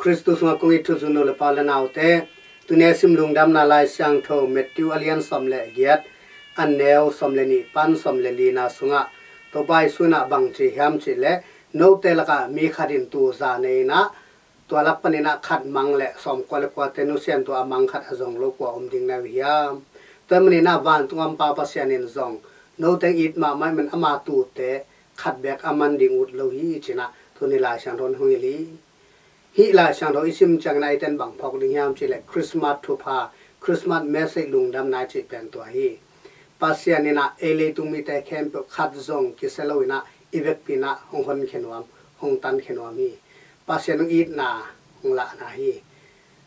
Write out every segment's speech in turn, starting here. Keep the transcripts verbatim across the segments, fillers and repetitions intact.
Khristu sungah kong it thu zun nu le pa le naute, tuni a sim lungdamna Lai Siangtho Matthew a lian sawm le giat, a neu sawm le nih pan sawm le lina sungah Topa Jesu in ah bang ci hiam cih leh, note lakah mi khat in tuu za nei in ah, tua lak panin ah khat mang leh sawmkua le kuate nusia in tua a mang khat a zong lo kua om ding na hi hiam? Tua ahih manin ah vantung a om Pa Pasian in zong note it mahmah ahih manin ama tuute khat beek a man ding ut lo hi ci-in ah tuni Lai Siangtho in hong hilh hi. Hih Lai Siangtho i sim ciangin ah eite in bang phawk ding hiam cih leh Christmas thupha, Christmas message lungdamna i cih pen tua hi. Pasian in ah ei leitung mite khempeuh khat zong kisia lo in ah i vekpi in ah hong honkhia nuam, hong tankhia nuam hi. Pasian hong itna, hong lahna hi.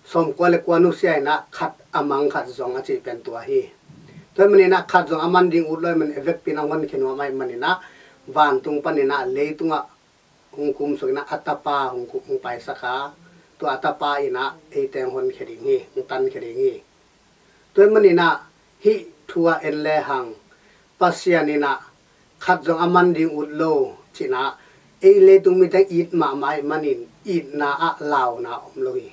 Sawmkua le kua nusia in ah khat a mang khat zong a cih pen tua hi. Tua ahih manin ah khat zong a man ding ut lo ahih manin i vekpi in ah hong honkhia nuam ahih manin ah vantung panin ah leitungah hong kumsuk in ah a Tapa hong ku-, hong paisak a, tua a Tapa in ah eite hong honkhia ding hi, hong tankhia ding hi. Tua ahih manin ah hih thu ah en lehang Pasian in ah khat zong a man ding ut lo ci-in ah ei leitung mite it mahmah ahih manin itna ah launa om lo hi.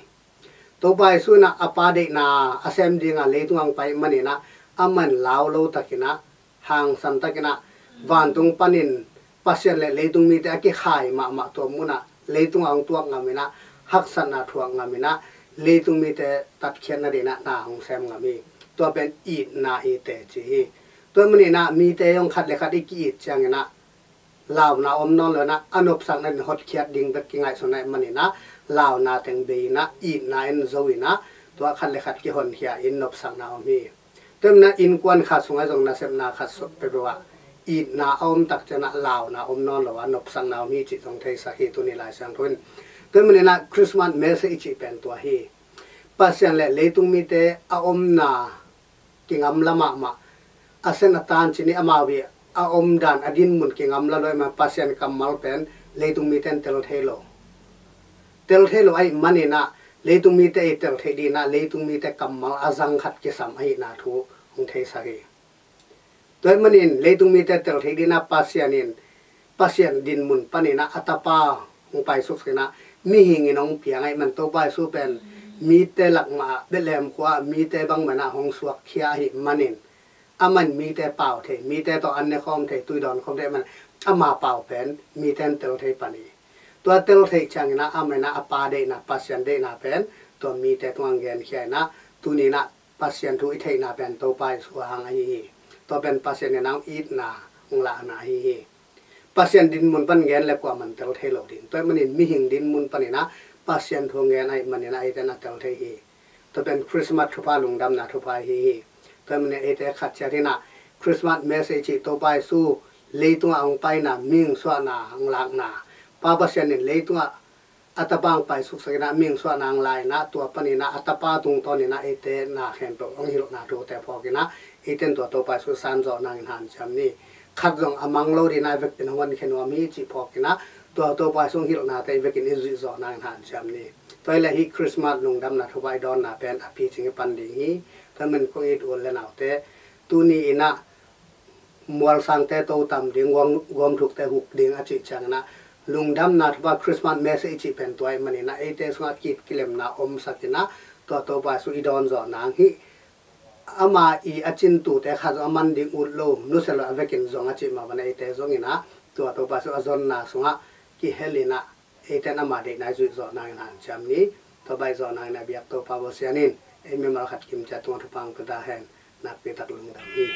Topa Jesu in ah a Pa deihna a sem ding a leitung ah hong pai ahih manin ah amah in lau lo takin ah, hangsan takin ah vantung panin Pasian le leitung mite a kikhai mahmah tua mun ah leitung ah hong tuak ngam in ah haksatna thuak ngam in ah leitung mite tatkhiatna dingin ah na hong sem ngam hi. Tua pen itna i teci hi. Tua ahih manin ah mite zong khat le khat i ki-it ciangin ah launa om nawn lo in ah a nopsakna in hotkhiat ding bek kingaihsun ahih manin ah launa teng bei in ah itna in zo in ah tua khat le khat kihonkhia in nopsakna om hi. Tua ahih manin ah innkuan khat sungah zong nasepna khat sawt peuhpeuh ah itna a om tak ciangin ah launa om nawn lo a nopsakna om hi cih zong theisak hi tuni Lai Siangtho in. Tua ahih manin ah Christmas message i cih pen tua hi. Pasian le leitung mite a omna kingamla mahmah, a sen a tan ci-in amau i a omdan a dinmun kingamla lo ahih manin Pasian kammal pen leitung mite in tel thei lo. Tel thei lo ahih manin ah leitung mite i tel theih dingin ah leitung mite kammal a zang khat kisam ahihna thu hong theisak hi. Tua ahih manin leitung mite tel theih dingin ah Pasian in, Pasian dinmun panin ah a Tapa hong paisuksak in ah mihing in hong piang ahih manin Topa Jesu pen mite lak mah ah Bethlehem khua ah mite bang mah in ah hong suakkhia ahih manin amah in mite pau thei, mite tawh an ne khawm thei, tui dawn khawm thei ahih manin ama pau pen mite in tel thei pan hi. Tua tel theih ciangin ah amah in ah a Pa deihna, Pasian deihna pen tua mite tungah hong genkhia in ah tuni in ah Pasian thu i theihna pen Topa Jesu hang ahi hi. Tua pen Pasian in ah hong itna, hong lahna ahi hi. Pasian dinmun pan gen le kuamah in tel thei lo ding. Tua ahih manin mihing dinmun panin ah Pasian thu hong gen ahih manin ah eite in ah tel thei hi. Tua pen Christmas thupha, lungdamna thupha ahi hi. Tua ahih manin eite khat ciat in ah Christmas message i cih Topa Jesu leitungah hong paina, mihing suahna hong lakna, Pa Pasian in leitungah a Tapa hong paisuksak in ah mihing suahna hong la in ah tua panin ah a Tapa tungtawn in ah eite na khempeuh hong hilhna thute phawk in ah eite in tua Topa Jesu san zawh nangin hanciam ni. Khat zong a mang lo dingin ah i vekin hong honkhia nuam hi cih phawk in ah tua Topa Jesu hong hilhnate i vekin i zuih zawh nangin hanciam ni. Tua hi leh hih Christmas lungdamna thupha i dawnna pen a picing i pan ding hi. Tua ahih manin kong it u le naute, tuni in ah mualsangte to tam ding, guam, guamthukte huk ding a cih ciangin ah lungdamna thupha, Christmas message i cih pen tua ahih manin ah eite sungah ki-it kilemna omsak in ah tua Topa Jesu i dawn zawh nang hi. Ama i a cintute khat zong a man ding ut lo, nusia lo a vekin zong a cih mah bangin eite zong in ah tua Topa Jesu a zonna sungah kihel in ah eite in ama deihna i zuih zawh nangin hanciam ni. Tua bang i zawh nangin a biak Topa Pasian in ei mimal khat kimciat tungah thupha hong pia ta hen. Nakpi tak lungdam hi.